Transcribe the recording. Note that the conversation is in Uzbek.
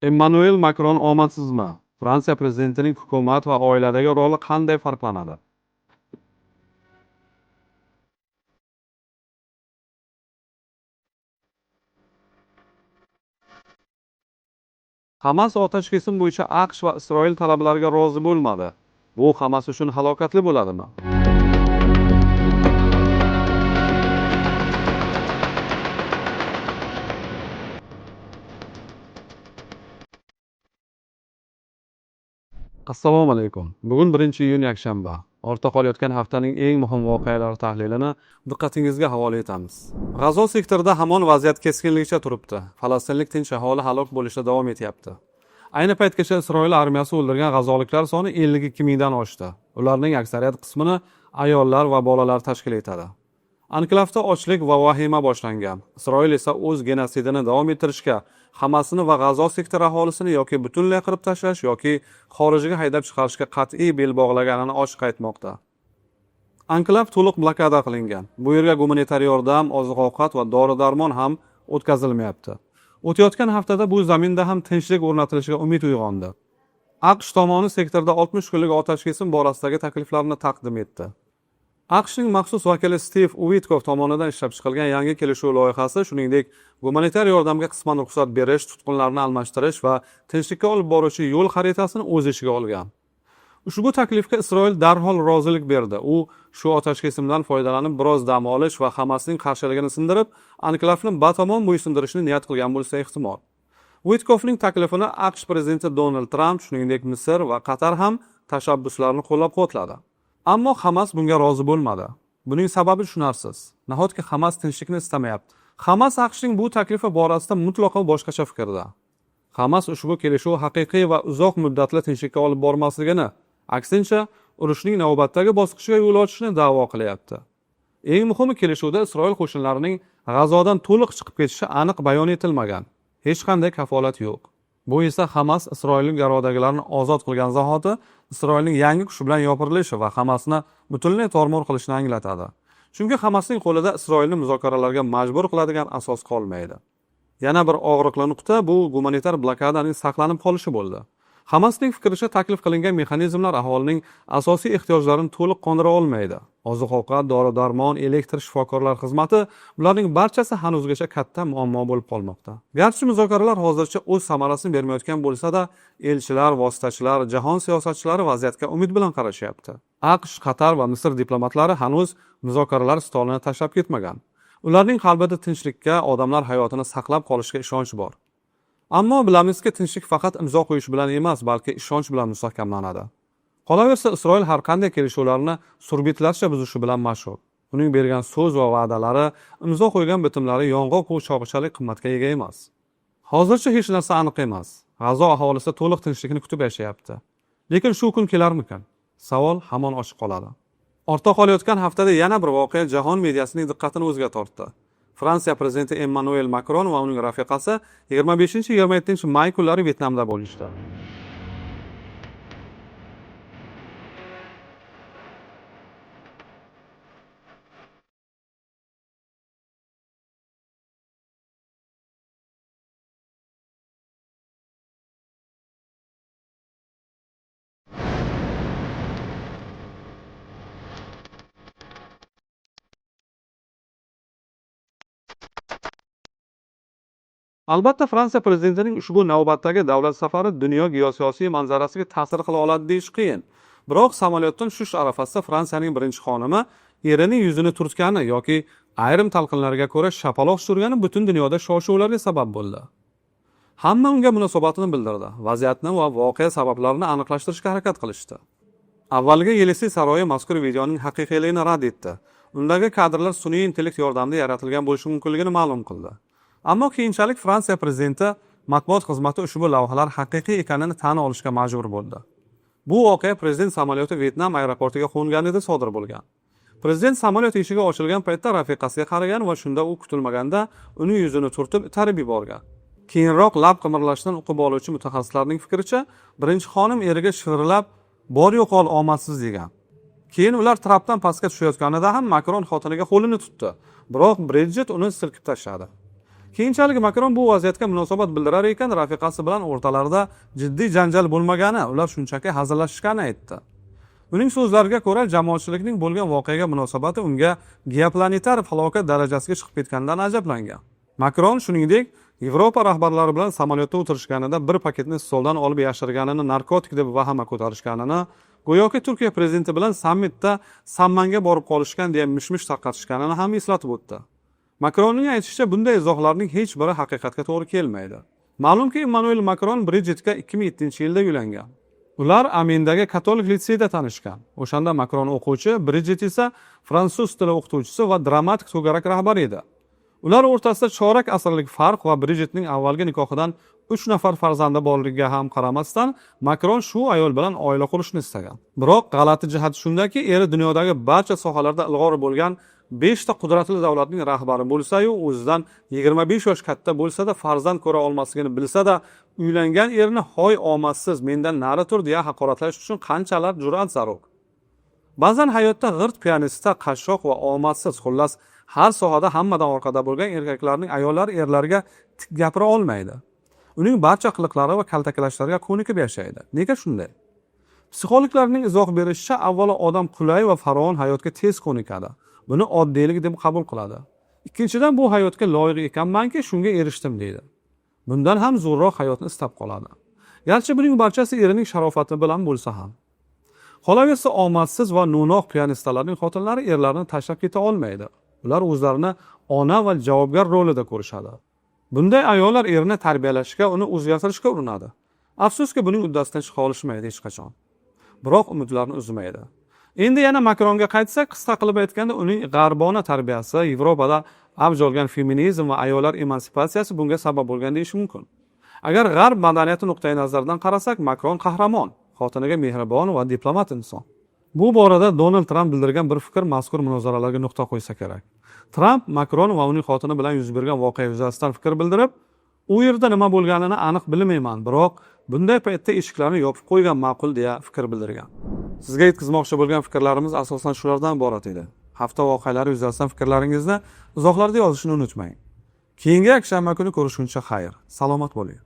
Emmanuel Makron omadsizmi? Fransiya prezidentining hukumat va oiladagi roli qanday farqlanadi? Hamas otashkesim bo'yicha AQSh va Isroil talablariga rozi bo'lmadi. Bu Hamas uchun halokatli bo'ladimi? Assalomu alaykum. Bugun 1-iyun yakshanba. Ortda qolayotgan haftaning eng muhim voqealari tahlilini diqqatingizga havola etamiz. G'azo sektorida hamon vaziyat keskinligicha turibdi. Falastinlik tinch aholi halok bo'lishda davom etyapti. Ayni paytgacha Isroil armiyasi o'ldirgan g'azoliklar soni 52 mingdan oshdi. Ularning aksariyat qismini ayollar va bolalar tashkil etadi. Anklavda ochlik va vahima boshlangan. Isroil esa o'z genosidini davom ettirishga, Hamasni va G'azo sektori aholisini yoki butunlay qirib tashlash yoki xorijga haydab chiqarishga qat'iy bel bog'laganini ochiq aytmoqda. Anklav to'liq blokada qilingan. Bu yerga gumanitar yordam, oziq-ovqat va dori-darmon ham o'tkazilmayapti. O'tayotgan haftada bu zaminda ham tinchlik o'rnatilishiga umid uyg'ondi. AQSh tomoni sektorda 60 kunlik otashkesim borasidagi takliflarni taqdim etdi. AQShning maxsus vakili Stiv Uitkov tomonidan ishlab chiqilgan yangi kelishuv loyihasi, shuningdek, gumanitar yordamga qisman ruxsat berish, tutqunlarni almashtirish va tinchlikka olib boruvchi yo'l xaritasini o'z ichiga olgan. Ushbu taklifga Isroil darhol rozilik berdi. U shu otashkesimdan foydalanib biroz dam olish va Hamasning qarshiligini sindirib, anklavni batamom bo'ysundirishni niyat qilgan bo'lsa ehtimol. Uitkovning taklifini AQSh prezidenti Donald Tramp, shuningdek, Misr va Qatar ham tashabbuslarni qo'llab-quvvatladi. Ammo Hamas bunga rozi bo'lmadi. Buning sababi tushunarsiz. Nahotki Hamas tinchlikni istamayapti? Hamas AQShning bu taklifi borasida mutlaqo boshqacha fikrda. Hamas ushbu kelishuv haqiqiy va uzoq muddatli tinchlikka olib bormasligini, aksincha urushning navbatdagi bosqichiga yo'l ochishini da'vo qilyapti. Eng muhimi, kelishuvda Isroil qo'shinlarining G'azodan to'liq chiqib ketishi aniq bayon etilmagan. Hech qanday kafolat yo'q. Bu esa Hamas Isroilning garovdagilarni ozod qilgan zahoti Isroilning yangi kuchi bilan yopirilishi va Hamasni butunlay tormor qilishini anglatadi. Chunki Hamasning qo'lida Isroilni muzokaralarga majbur qiladigan asos qolmaydi. Yana bir og'riqli nuqta bu gumanitar blokadaning saqlanib qolishi bo'ldi. Hamasning fikricha, taklif qilingan mexanizmlar aholining asosiy ehtiyojlarini to'liq qondira olmaydi. Oziq-ovqat, dori-darmon, elektr, shifokorlar xizmati bularning barchasi hanuzgacha katta muammo bo'lib qolmoqda. Garchi muzokaralar hozircha o'z samarasini bermayotgan bo'lsa-da, elchilar, vositachilar, jahon siyosatchilari vaziyatga umid bilan qarashyapti. AQSh, Qatar va Misr diplomatlari hanuz muzokaralar stolini tashlab ketmagan. Ularning qalbida tinchlikka, odamlar hayotini saqlab qolishga ishonch bor. Ammo bilamizki, tinchlik faqat imzo qo'yish bilan emas, balki ishonch bilan mustahkamlanadi. Qolaversa, Isroil har qanday kelishuvlarni surbetlarcha buzishi bilan mashhur. Uning bergan so'z va va'dalari, imzo qo'ygan bitimlari yong'oq qo'shog'ichalik qimmatga ega emas. Hozircha hech narsa aniq emas. G'azo aholisi to'liq tinchlikni kutib yashayapti. Lekin shu kun kelarmikan? Savol hamon ochiq qoladi. Ortda qolayotgan haftada yana bir voqea jahon mediasining diqqatini o'ziga tortdi. Fransiya prezidenti Emmanuel Makron va uning rafiqasi 25-27 may kunlari Vyetnamda bo'lishdi. Albatta, Fransiya prezidentining ushbu navbatdagi davlat safari dunyo geosiyosiy manzarasiga ta'sir qila oladi deyish qiyin. Biroq samolyotdan tushish arafasida Fransiyaning birinchi xonimi erining yuzini turtgani yoki ayrim talqinlarga ko'ra shapaloq tushirgani butun dunyoda shov-shuvlarga sabab bo'ldi. Hamma unga munosabatini bildirdi, vaziyatni va voqea sabablarini aniqlashtirishga harakat qilishdi. Avvaliga Yelisey saroyi mazkur videoning haqiqiyligini rad etdi. Undagi kadrlar sun'iy intellekt yordamida yaratilgan bo'lishi mumkinligini ma'lum qildi. Ammo keyinchalik Fransiya prezidenti matbuot xizmati ushbu lavhalar haqiqiy ekanini tan olishga majbur bo'ldi. Bu voqea prezident samolyoti Vyetnam aeroportiga qo'nganida sodir bo'lgan. Prezident samolyot eshigi ochilgan paytda rafiqasiga qaragan va shunda u kutilmaganda uning yuzini turtib itarib yuborgan. Keyinroq lab qimirlashdan uqib oluvchi mutaxassislarning fikricha, birinchi xonim eriga shivirlab "Bor yo'qol omadsiz" degan. Keyin ular trapdan pastga tushayotganida ham Makron xotiniga qo'lini tutdi. Biroq Bridget uni silkib tashladi. Keyinchalik Makron bu vaziyatga munosabat bildirar ekan, rafiqasi bilan o'rtalarida jiddiy janjal bo'lmagani, ular shunchaki hazillashishgani aytdi. Uning so'zlariga ko'ra, jamoatchilikning bo'lgan voqeaga munosabati unga geoplanetar falokat darajasiga chiqib ketganidan ajablangan. Makron shuningdek, Yevropa rahbarlari bilan samolyotda o'tirishganida bir paketni stoldan olib yashirganini narkotik deb vahima ko'tarishganini, go'yoki Turkiya prezidenti bilan sammitda sammanga borib qolishgan deya mish-mish tarqatishganini ham eslatib o'tdi. Makronning aytishicha, bunday izohlarning hech biri haqiqatga to'g'ri kelmaydi. Ma'lumki, Emmanuel Makron Brijitga 2007-yilda uylangan. Ular Amendagi katolik litseyda tanishgan. O'shanda Makron o'quvchi, Brijit esa fransuz tili o'qituvchisi va dramatik to'garak rahbari edi. Ular o'rtasida chorak asrlik farq va Brijitning avvalgi nikohidan 3 nafar farzandi borligiga ham qaramasdan, Makron shu ayol bilan oila qurishni istagan. Biroq g'alati jihati shundaki, eri dunyodagi barcha sohalarda ilg'or bo'lgan 5 ta qudratli davlatning rahbari bo'lsa-yu, o'zidan 25 yosh katta bo'lsa-da, farzand ko'ra olmasligini bilsa-da, uylangan erini hoy omadsiz, mendan nari tur deya haqoratlash uchun qanchalar jur'at zarur. Ba'zan hayotda g'irt pianista, qashshoq va omadsiz, xullas har sohada hammadan orqada bo'lgan erkaklarning ayollar erlarga tik gapira olmaydi. Uning barcha qiliqlari va kaltaklashlariga ko'nikib yashaydi. Nega shunday? Psixologlarning izoh berishicha, avvalo odam qulay va farovon hayotga tez ko'nikadi. Buni oddiylik deb qabul qiladi. Ikkinchidan, bu hayotga loyiq ekanmanki, shunga erishdim deydi. Bundan ham zo'rroq hayotni istab qoladi. Garchi buning barchasi erining sharofati bilan bo'lsa ham. Qolaversa, omadsiz va no'noq pianistalarning xotinlari erlarini tashlab keta olmaydi. Ular o'zlarini ona va javobgar rolida ko'rishadi. Bunday ayollar erini tarbiyalashga, uni o'zgartirishga urinadi. Afsuski, buning uddasidan chiqa olishmaydi hech qachon. Biroq umidlarini uzmaydi. Endi yana Makronga qaytsak, qisqa qilib aytganda, uning g'arbona tarbiyasi, Yevropada avj olgan feminizm va ayollar emansipatsiyasi bunga sabab bo'lgan deyish mumkin. Agar g'arb madaniyati nuqtai nazaridan qarasak, Makron qahramon, xotiniga mehribon va diplomat inson. Bu borada Donald Tramp bildirgan bir fikr mazkur munozaralarga nuqta qo'ysa kerak. Tramp Makron va uning xotini bilan yuz bergan voqea yuzasidan fikr bildirib, u yerda nima bo'lganini aniq bilmayman, biroq bunday paytda eshiklarni yopib qo'ygan ma'qul deya fikr bildirgan. Sizga yetkazmoqchi bo'lgan fikrlarimiz asosan shulardan iborat edi. Hafta voqealari yuzasidan fikrlaringizni izohlarda yozishni unutmang. Keyingi yakshanba kuni ko'rishguncha xayr. Salomat bo'ling.